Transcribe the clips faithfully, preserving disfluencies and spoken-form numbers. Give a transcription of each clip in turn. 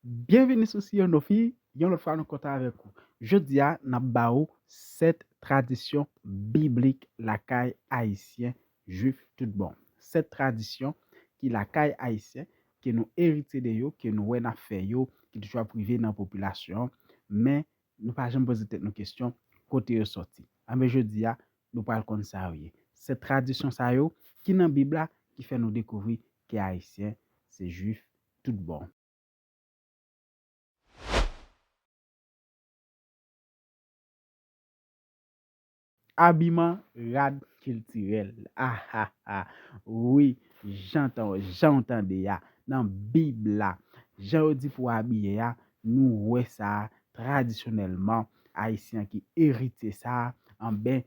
Byenvini sou Siyonofi, yon lòt fwa nou kontan avèk ou. Jodi a, n ap ba ou sèt tradisyon biblik lakay Ayisyen Jwif tout bon. Sèt tradisyon ki lakay Ayisyen, ke nou eritye de yo, ke nou wè n ap fè yo, ki toujou ap rive nan popilasyon an, men nou pa janm poze tèt nou kesyon kote yo sòti. Anben jodi a, nou pral konn sa yo ye. Sèt tradisyon sa yo ki nan Bib la ki fè nou dekouvri ke Ayisyen se Jwif tout bon. Abiman, rad kiltirèl. Ahaha. Wi, jan tan, jan w tande a, nan Bib la, jan yo di pou abiye a, nou wè sa tradisyonèlman, Ayisyen ki eritye sa, anben,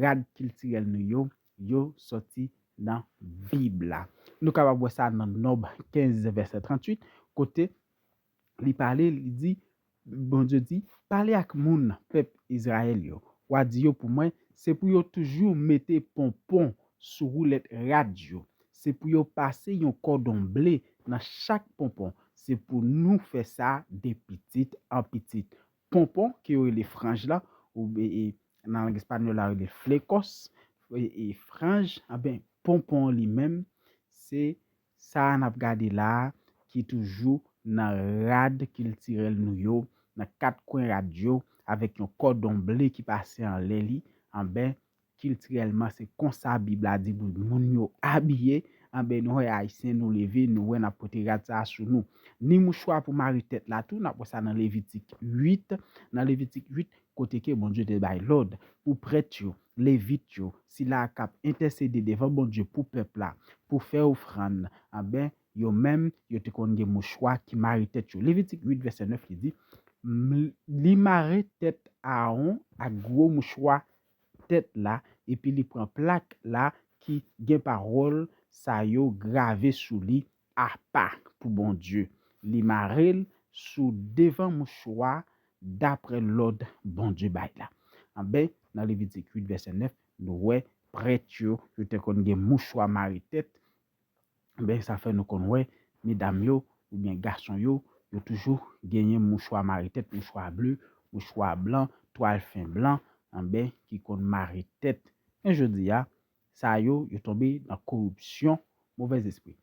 rad kiltirèl nou yo, yo sòti nan Bib la. Nou kapab wè sa nan Nonb kenz, vèsè tranntuit, kote li pale, li di, Bondye di, pale ak moun pèp Izrayèl yo. W a di yo pou mwen, se pou yo toujou mete ponpon sou woulèt rad yo. Se pou yo pase yon kòdon ble nan chak ponpon. Se pou nou fè sa de pitit an pitit. Ponpon, ke yo rele franj la, ou e, e, nan lang espanyòl la, yo rele flecos, e, e, franj, anben, ponpon li menm, se sa a n ap gade la a, ki toujou nan rad kiltirèl nou yo, nan kat kwen rad yo, avèk yon kòdon ble ki pase anlè li, anben, kiltirèlman, se konsa Bib la di pou moun yo abiye, anben, nou wè Ayisyen, nou leve, nou wè n ap pote rad sa a sou nou. Ni mouchwa pou mare tèt la tou, n ap wè sa nan Levitik uit, nan Levitik uit, kote ke Bondye te bay lòd pou prèt yo, levit yo, sila k ap entèsede devan Bondye pou pèp la, pou fè ofrann, anben, yo menm, yo te konn gen mouchwa ki mare tèt yo. Levitik uit, vèsè nèf, li di, M-, li mare tèt Aawon ak gwo mouchwa tèt la, epi li pran plak la ki gen pawòl sa yo grave sou li apa pou Bondye. Li mare l sou devan mouchwa daprè lòd Bondye bay la. Anben, nan Levitik uit, vèsè nèf, nou wè prèt yo, yo te konn gen mouchwa mare tèt. Anben, sa fè nou konn wè medam yo oubyen gason yo, yo toujou genyen mouchwa mare tèt, mouchwa ble, mouchwa blan, twal fen blan, anben, ki konn mare tèt. Men jodi a, sa yo, yo tonbe nan koripsyon, movèzespri.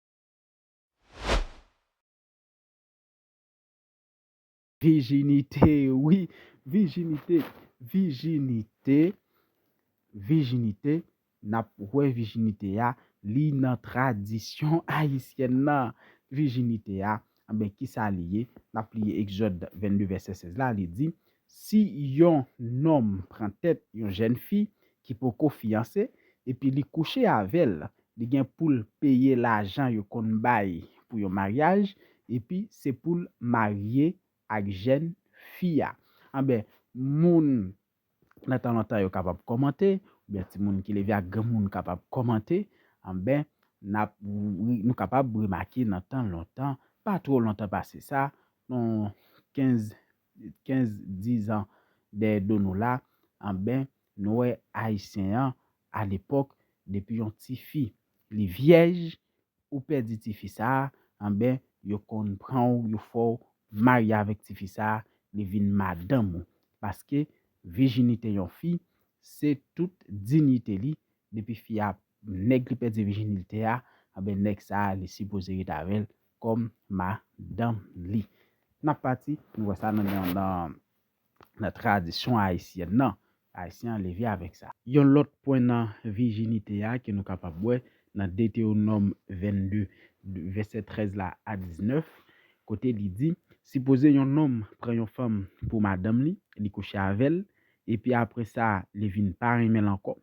Vijinite, wi, vijinite, vijinite, vijinite, n ap wè vijinite a, li nan tradisyon ayisyèn nan. Vijinite a, anben, kisa li ye? N ap li Egzòd vennde vèsè sèz la, li di, si yon nonm pran tèt yon jèn fi ki poko fiyanse, epi li kouche avè l, li gen pou l peye lajan yo konn bay pou yon maryaj, epi se pou l marye ak jèn fi a. Anben, moun nan tan lontan yo kapab kòmante, oubyen timoun ki leve ak granmoun kapab kòmante, anben, n ap, nou kapab remake nan tan lontan, pa twò lontan pase sa, nan kenz, kenz, diz an dèyè do nou la, anben, nou wè Ayisyen an, alepòk, depi yon tifi, li vyèj, ou pèdi tifi sa a, anben, yo konn pran w, yo fè w marye avèk tifi sa a, li vin madanm ou. Paske vijinite yon fi, se tout diyite li, depi fi a, nèg li pèdi vijinite a, anben, nèg sa a, li sipoze ret avè l kòm madanm li. N ap pati, nou wè sa nan, nan, nan nan tradisyon ayisyèn nan. Ayisyen an leve avèk sa. Yon lòt pwen nan vijinite a ke nou kapab wè nan Detewonòm vennde, vèsè trèz la a diznèf, kote li di, sipoze yon nonm pran yon fanm pou madanm li, li kouche avè l, epi apre sa, li vin pa renmen l ankò.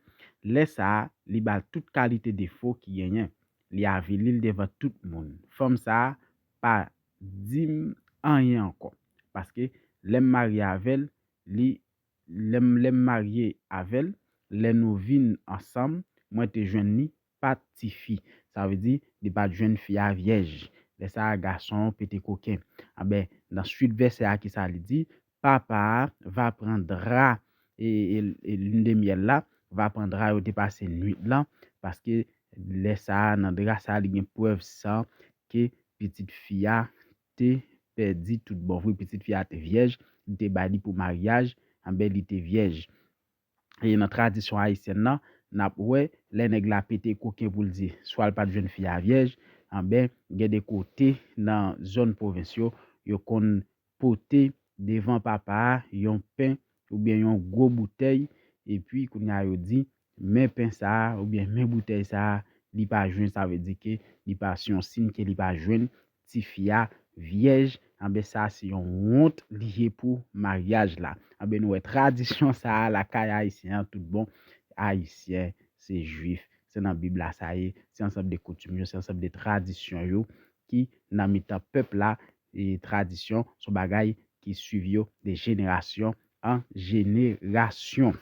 Lè sa a, li ba l tout kalite defo ki genyen. Li avili l devan tout moun. Fanm sa a pa di m anyen ankò. Paske lè m marye avè l, li, lè m, lè m marye avè l, lè nou vin ansanm, mwen te jwenn li pa t tifi. Sa vle di, li pa t jwenn fi a vyèj. Lè sa a, gason an pete koken. Anben, nan swit vèsè a, kisa li di? Papa a va pran dra e, e, e lin de myèl la, va pran dra yo te pase nwit lan, paske lè sa a, nan dra sa a, li gen prèv san ke pitit fi a te pèdi tout bon vre. Pitit fi a te vyèj, li te bay li pou maryaj, anben, li te vyèj. E nan tradisyon ayisyèn nan, n ap wè, lè nèg la pete koken pou l di, swa l pa t jwenn fi a vyèj, anben, gen de kote nan zòn pwovens yo, yo konn pote devan papa a yon pen oubyen yon gwo boutèy, epi kounye a yo di, men pen sa a oubyen men boutèy sa a, li pa jwenn, sa vle di ke li pa, se yon siy ke li pa jwenn tifi a vyèj, anben sa se yon wont li ye pou maryaj la. Anben nou wè tradisyon sa a lakay ayisyen an tout bon. Ayisyen se jwif, se nan Bib la sa ye, se ansanm de koutim yo, se ansanm de tradisyon yo ki nan mitan pèp la, e tradisyon se yon bagay ki swiv yo de jenerasyon an jenerasyon.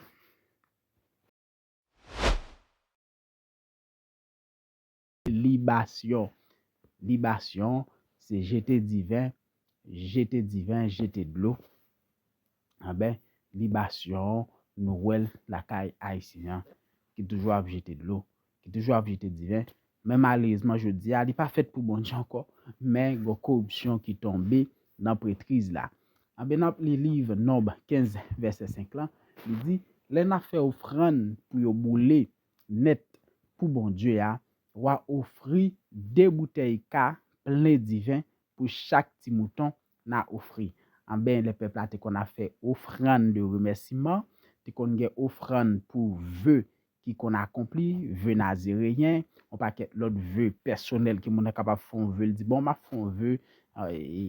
Libasyon. Libasyon, se jete diven, jete diven, jete dlo. Anben, libasyon, nou wè l lakay ayisyen an, ki toujou ap jete dlo, ki toujou ap jete diven. Men malerezman, jodi a, li pa fèt pou Bondye ankò, men gen koripsyon ki tonbe nan pretriz la. Anben, n ap li liv Nonb kenz, vèsè senk lan, li di, lè n ap fè ofrann pou yo boule nèt pou Bondye a, w a ofri de boutèy ka plen diven pou chak ti mouton n a ofri. Anben, lè pèp la te konn ap fè ofrann de remèsiman, te konn gen ofrann pou ve ki konn akonpli, ve nazireyen, yon pakèt lòt ve pèsonèl ke moun nan kapab fè yon ve, l di, bon, m ap fè yon ve, e,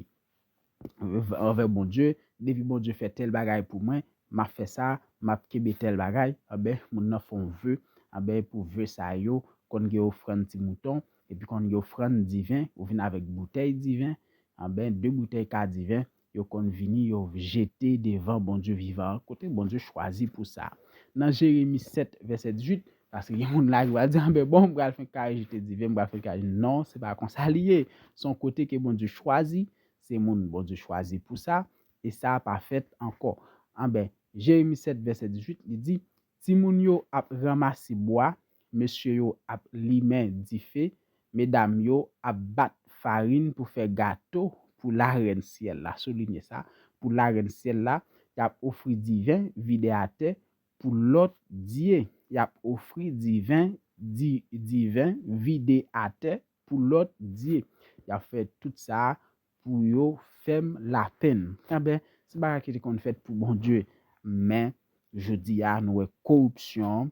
anvè Bondye, depi Bondye fè tèl bagay pou mwen, m ap fè sa, m ap kenbe tèl bagay, anben, moun nan fè yon ve, anben, pou ve sa yo, konn gen ofrann ti mouton, epi konn gen ofrann diven, ou vin avèk boutèy diven, anben, de boutèy ka diven, yo konn vini, yo jete devan Bondye vivan an, kote Bondye chwazi pou sa. Nan Jeremi sèt, vèsè dizuit, paske gen moun la ki pral di, anben, bon, m pral fè kare jete diven, m pral fè kare. Non, se pa konsa li ye. Se yon kote ke Bondye chwazi, se moun Bondye chwazi pou sa, e sa pa fèt ankò. Anben, Jeremi sèt, vèsè dizuit, li di, timoun yo ap ranmase bwa, mesye yo ap limen dife, medam yo ap bat farin pou fè gato pou larèn syèl la. Soulinye sa, pou larèn syèl la, y ap ofri diven vide atè pou lòt dye. Y ap ofri diven, di, diven vide atè pou lòt dye. Y ap fè tout sa pou yo fè m lapenn. Anben, se bagay ki te konn fèt pou Bondye. Men, jodi a, nou wè koripsyon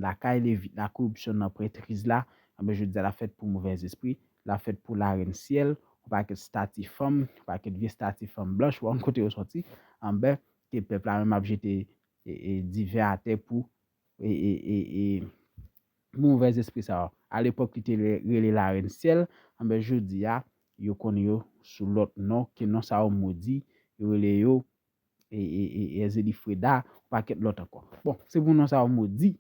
lakay Levit la, koripsyon nan prètriz la. Anben, jodi a, l ap fèt pou movèzespri, l ap fèt pou larèn syèl, yon pakèt stati fanm, yon pakèt vye stati fanm blanch, ou wè kote yo sòti. Anben, ke pèp la menm ap jete, e, e, diven atè pou e, e, e, e, movèzespri sa yo. Alepòk, li te re-, rele larèn syèl, anben, jodi a, yo konnen yo sou lòt non, ke non sa yo modi, yo rele yo, e, e, e, e, Zelifreda, yon pakèt lòt ankò. Bon, se pou non sa yo modi.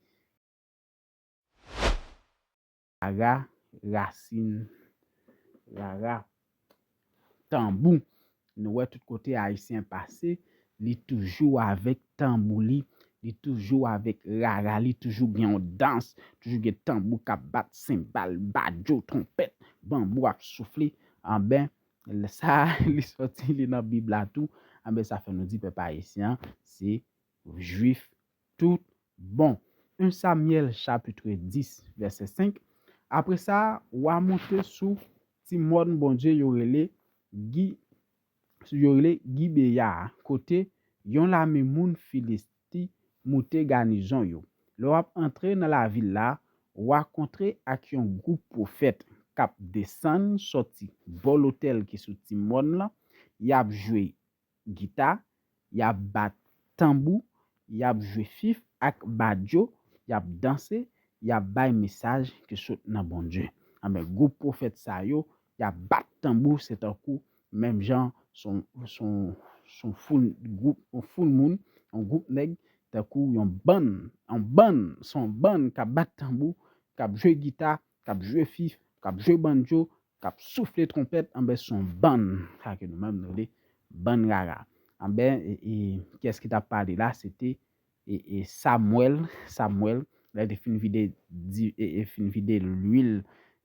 Rara, rasin, rara. Tanbou. Nou wè tout kote Ayisyen pase, li toujou avèk tanbou li, li toujou avèk rara, li toujou gen yon dans, toujou gen tanbou k ap bat, senbal, badjo, twonpèt, banbou ap soufle. Anben, sa, li sòti, li nan Bib la tou. Anben, sa fè nou di pèp ayisyen an, se jwif tout bon. En Samyèl chapit dis, vèsè senk. Apre sa, wa monte sou ti mòn Bondye yo rele Gi-, yo rele Gibeya a, kote yon lame moun Filisti moute ganizon yo. Lè w ap antre nan lavil la, w a kontre ak yon gwoup pwofèt k ap desann sòti bò lotèl ki sou ti mòn lan. Y ap jwe gita, y ap bat tanbou, y ap jwe fif ak badjo, y ap danse, y ap bay mesaj ki sot nan Bondye. Anben, gwoup pwofèt sa yo, y ap bat tanbou, se tankou menm jan se yon, se yon, se yon foul gwoup, yon foul moun, yon gwoup nèg, tankou yon bann, yon bann, se yon bann k ap bat tanbou, k ap jwe gita, k ap jwe fif, k ap jwe bandjo, k ap soufle twonpèt, anben se yon bann, sa ke nou menm nou rele bann rara. Anben, e, e, kiyès ki t ap pale la, se te, e, e, Samwèl, Samwèl, lè li te fin vide, di, e, e, fin vide lwil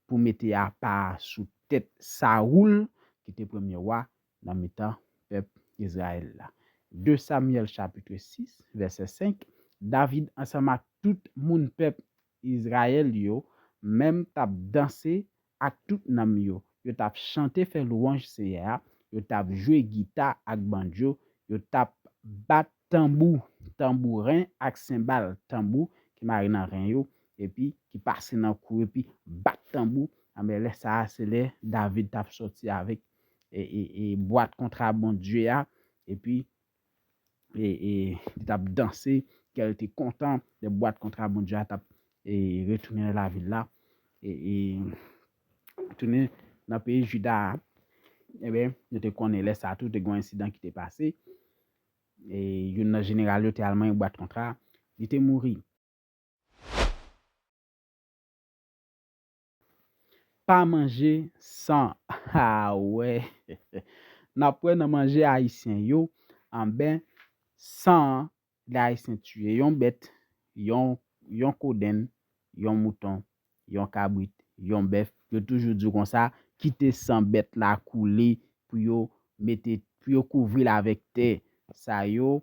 pou mete apa sou tèt Sawoul, ki te premye wa, nan mitan pèp Izrayèl la. De Samyèl chapit sis, vèsè senk, David ansanm ak tout moun pèp Izrayèl yo menm t ap danse ak tout nanm yo. Yo t ap chante fè lwanj Seyè a, yo t ap jwe gita ak bandjo, yo t ap bat tanbou, tanbouren ak senbal, tanbou ki mare nan ren yo, epi ki pase nan kou yo, epi bat tanbou. Anben, lè sa a, se lè David t ap sòti avèk e, e, e bwat kontra Bondye a, epi e, e, li t ap danse, kè l te kontan lè bwat kontra Bondye a t ap e, retounen nan lavil la. E, e, tounen nan peyi Jida a, ebyen, nou te konnen lè sa a tou, te gen yon ensidan ki te pase. E, youn nan jeneral yo te al manyen bwat kontra, li te mouri. Pa manje san. Ah, wè. N ap wè nan manje ayisyen yo, anben, san an, lè ayisyen tiye yon bèt, yon, yon kodenn, yon mouton, yon kabrit, yon bèf, yo toujou di w konsa, kite san bèt la koule pou yo mete, pou yo kouvri l avèk tè. Sa yo,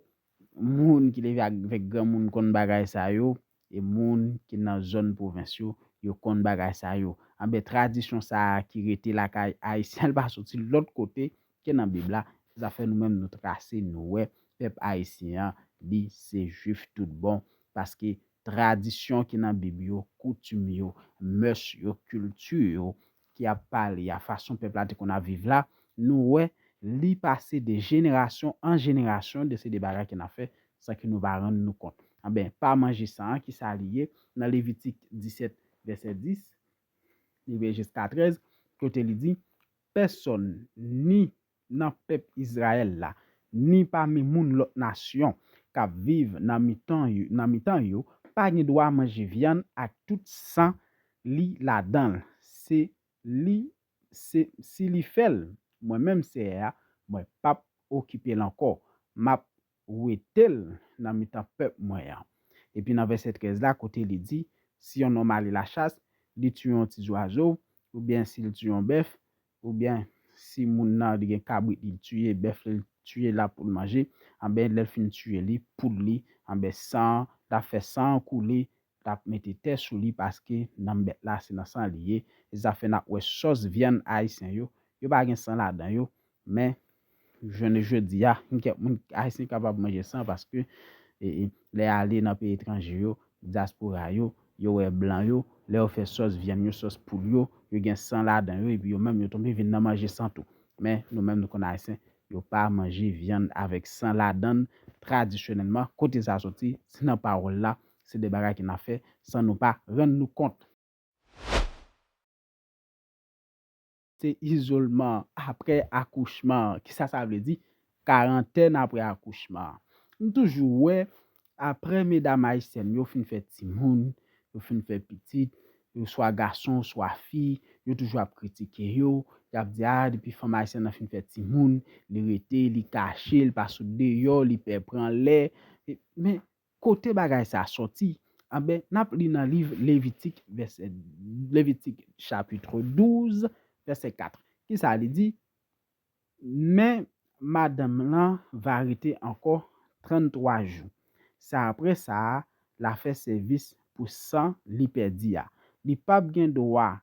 moun ki leve ak, avèk granmoun konn bagay sa yo, e moun ki nan zòn pwovens yo, yo konn bagay sa yo. Anben, tradisyon sa a ki rete lakay ayisyen, l pa soti lòt kote ke nan Bib la. Se sa fè nou menm nou trase, nou wè pèp ayisyen an, li se jwif tout bon, paske tradisyon ki nan Bib yo, koutim yo, mès yo, kilti yo, ki ap pale a, fason pèp la te konn ap viv la, nou wè li pase de jenerasyon an jenerasyon, de se de bagay ke n ap fè san ke nou pa rann nou kont. Anben, pa manje san an, ki sa li ye? Nan Levitik disèt, vèsè dis, li rive jiska trèz, kote li di, pèsonn, ni nan pèp Izrayèl la, ni pami moun lòt nasyon k ap viv nan mitan yo, nan mitan yo, pa gen dwa manje vyann ak tout san li ladan l. Se li, se, si li fè l, mwen menm Seyè a, mwen p ap okipe l ankò. M ap wete l nan mitan pèp mwen an. Epi nan vèsè trèz la, kote li di, si yon nonm ale lachas, li tiye yon ti zwazo, oubyen si l tiye yon bèf, oubyen si moun nan li gen kabrit li tiye, bèf li tiye la pou l manje, anben lè l fin tiye li, poul li, anben san an, l ap fè san an koule, l ap mete tè sou li paske nanm bèt la se nan san li ye. Se sa fè n ap wè sòs vyann ayisyen yo, yo pa gen san ladan yo, men jounen jodi a, gen kèk moun ayisyen kapab manje san paske e, e, lè y ale nan peyi etranje yo, dyaspora yo, yo wè blan yo, lè yo fè sòs vyann yo, sòs poul yo, yo gen san ladan yo, epi yo menm yo tonbe vin nan manje san tou. Men nou menm nou konn ayisyen, yo pa manje vyann avèk san ladan l tradisyonèlman. Kote sa soti? Se nan pawòl la, se de bagay ke n ap fè san nou pa rann nou kont. Se izolman apre akouchman. Kisa sa vle di? Karantèn apre akouchman. M toujou wè, apre medam ayisyèn yo fin fè timoun, yo fin fè pitit, yo swa gason, swa fi, yo toujou ap kritike yo, y ap di, a, depi fanm ayisyèn nan fin fè timoun, li rete, li kache, li pa sot deyò, li pè pran lè. E, men, kote bagay sa a sòti? Anben, n ap li nan liv Levitik, vèsè, Levitik chapit douz, vèsè kat. Kisa li di? Men madanm lan va rete ankò tranntwa jou. Sa apre sa a, l a fè sèvis pou san li pèdi a. Li p ap gen dwa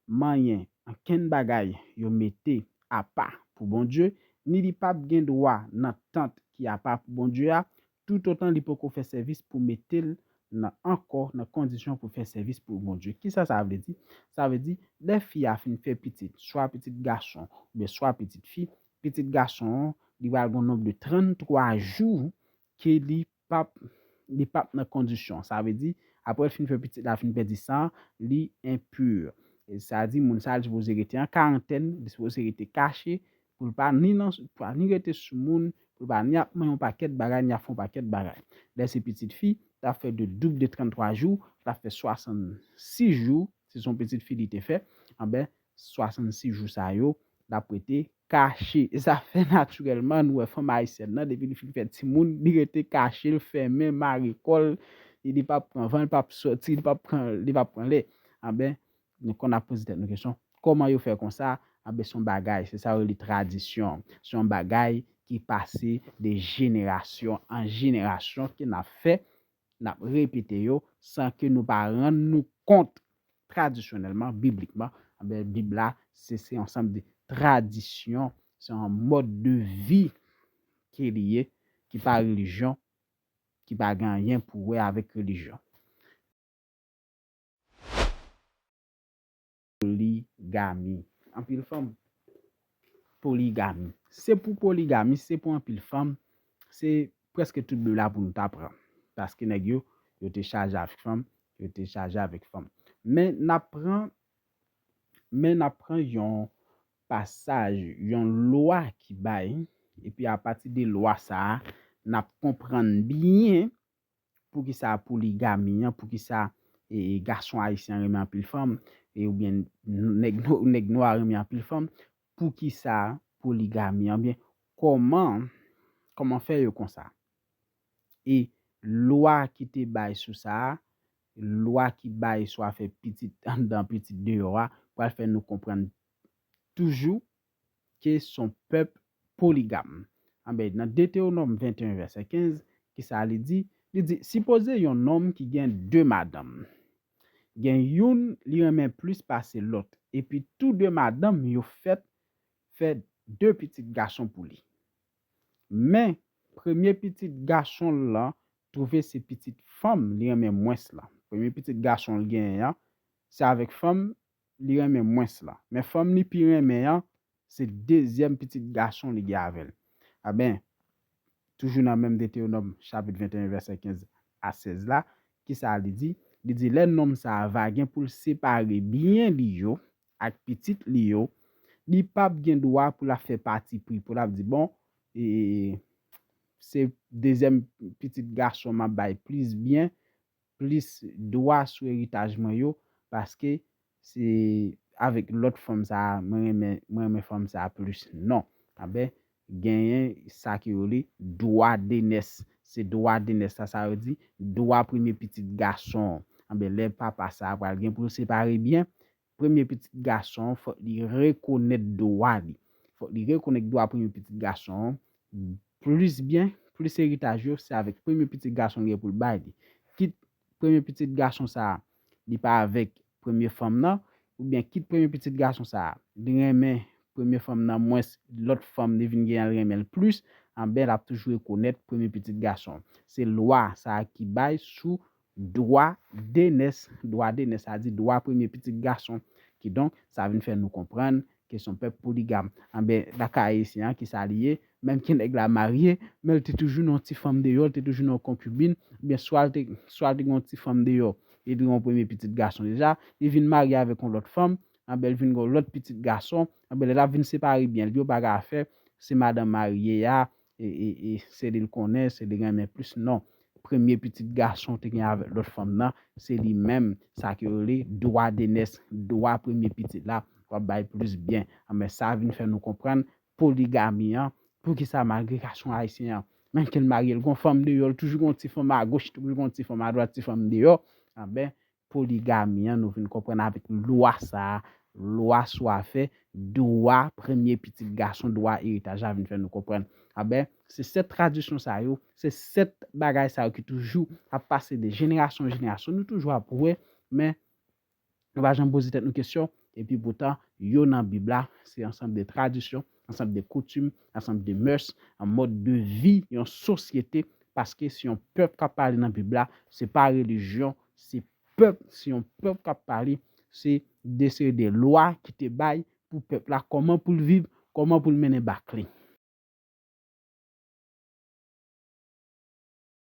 manyen ankenn bagay yo mete apa pou Bondye, ni li p ap gen dwa nan tant ki apa pou Bondye a, toutotan li poko fè sèvis pou mete l nan, ankò nan kondisyon pou fè sèvis pou Bondye. Kisa sa vle di? Sa vle di, lè fi a fin fè pitit, swa pitit gason, oubyen swa pitit fi, pitit gason an, li pral gen yon nonb de tranntwa jou ke li p ap, li p ap nan kondisyon. Sa vle di, apre l fin fè pitit la, fin pèdi san, li enpi. E sa di, moun sa a, li sipoze rete an karantèn, li sipoze rete kache, pou l pa ni nan, pa ni rete sou moun, pou l pa ni ap manyen yon pakèt bagay, ni ap fè yon pakèt bagay. Lè se pitit fi, l ap fè de doub de tranntwa jou, l ap fè swasannsis jou, si se yon pitit fi li te fè, anben, swasannsis jou sa yo, l ap rete kache. E sa fè natirèlman, nou wè fanm ayisyèn nan, depi li fin fè timoun, li rete kache, l fèmen, mare kò l, e li p ap pran van, li p ap sòti, li p ap pran, li p ap pran lè. Anben, nou konn ap poze tèt nou kesyon, kòman yo fè konsa? Anben, se yon bagay, se sa yo rele tradisyon. Se yon bagay ki pase de jenerasyon an jenerasyon ke n ap fè, n ap repete yo, san ke nou pa rann nou kont tradisyonèlman, biblikman, anben, Bib la, se, se yon ansanm de tradisyon, se yon mòd de vi ke li ye, ki pa relijyon, ki pa gen anyen pou wè avèk relijyon. Poligami. Anpil fanm. Poligami. Se pou poligami, se pou anpil fanm, se prèske tout Bib la pou nou ta pran. Paske nèg yo, yo te chaje avèk fanm, yo te chaje avèk fanm. Men n ap pran, men n ap pran yon pasaj, yon lwa ki bay, epi apati de lwa sa a, n ap konprann byen poukisa poligami an, poukisa e, e, gason ayisyen renmen anpil fanm, e, oubyen nèg, nèg nwa renmen anpil fanm, poukisa poligami an, oubyen kòman, kòman fè yo konsa. E lwa ki te bay sou sa a, lwa ki bay sou afè pitit anndan, pitit deyò a, pral fè nou konprann toujou ke se yon pèp poligam. Anben, nan Detewonòm venteyen, vèsè kenz, kisa li di? Li di, sipoze yon nonm ki gen de madanm. Gen youn li renmen plis pase lòt, epi tou de madanm yo fèt fè de pitit gason pou li. Men, premye pitit gason l lan twouve se pitit fanm li renmen mwens lan. Premye pitit gason l genyen an, se avèk fanm li renmen mwens lan. Men fanm li pi renmen an, se dezyèm pitit gason li gen avè l. Anben, toujou nan menm Detewonòm chapit venteyen, vèsè kenz a sèz la, kisa li di? Li di, lè nonm sa a va gen pou l separe byen li yo ak pitit li yo, li p ap gen dwa pou l ap fè patipri, pou l ap di, bon, e, se dezyèm pitit gason m ap bay plis byen, plis dwa sou eritaj mwen yo, paske se avèk lòt fanm sa a, mwen renmen, mwen renmen fanm sa a plis. Non. Anben, genyen sa ki rele dwa denès. Se dwa denès la, sa vle di dwa premye pitit gason an. Anben, lè papa sa a pral gen pou l separe byen, premye pitit gason an, fòk li rekonèt dwa li. Fòk li rekonèt dwa premye pitit gason an plis byen, plis eritaj yo, se avèk premye pitit gason li gen pou l bay li. Kit premye pitit gason sa a, li pa avèk premye fanm nan, oubyen kit premye pitit gason sa a, li renmen premye fanm nan mwens lòt fanm li vin genyen an, li renmen l plis, anben, l ap toujou rekonèt premye pitit gason. Se lwa sa a ki bay sou dwa denès. Dwa denès, sa di dwa premye pitit gason. Kidonk, sa vin fè nou konprann ke se yon pèp poligam. Anben, lakay ayisyen an, kisa li ye? Menm ke nèg la marye, men l te toujou nan yon ti fanm deyò, l te toujou nan yon konkibin, oubyen swa l te, swa l te gen yon ti fanm deyò, li te gen yon premye pitit gason deja, li vin marye avèk yon lòt fanm, anben, l vin gen yon lòt pitit gason, anben, lè l ap vin separe byen l yo, bagay afè, se madanm marye a, e, e, e se li l konnen, se li renmen plis, non. Premye pitit gason te gen avèk lòt fanm nan, se li menm, sa ke yo rele dwa denès, dwa premye pitit la, w ap bay plis byen. Anben, sa vin fè nou konprann poligami an, poukisa malgre gason ayisyen an, menm ke l marye, l gen yon fanm deyò, l toujou gen yon ti fanm agoch, toujou gen yon ti fanm adwat, ti fanm deyò, anben, poligami an, nou vin konprann avèk lwa sa a, lwa sou afè dwa premye pitit gason, dwa eritaj la vin fè nou konprann. Anben, se sèt tradisyon sa yo, se sèt bagay sa yo ki toujou ap pase de jenerasyon an jenerasyon, nou toujou ap wè, men nou pa janm poze tèt nou kesyon, epi poutan, yo nan Bib la, se ansanm de tradisyon, ansanm de koutim, ansanm de mœurs, an mòd de vi, yon sosyete, paske se yon pèp k ap pale nan Bib la, se pa relijyon, se pèp, se yon pèp k ap pale, se de seri de lwa ki te bay pou pèp la, kòman pou l viv, kòman pou l mennen bak li.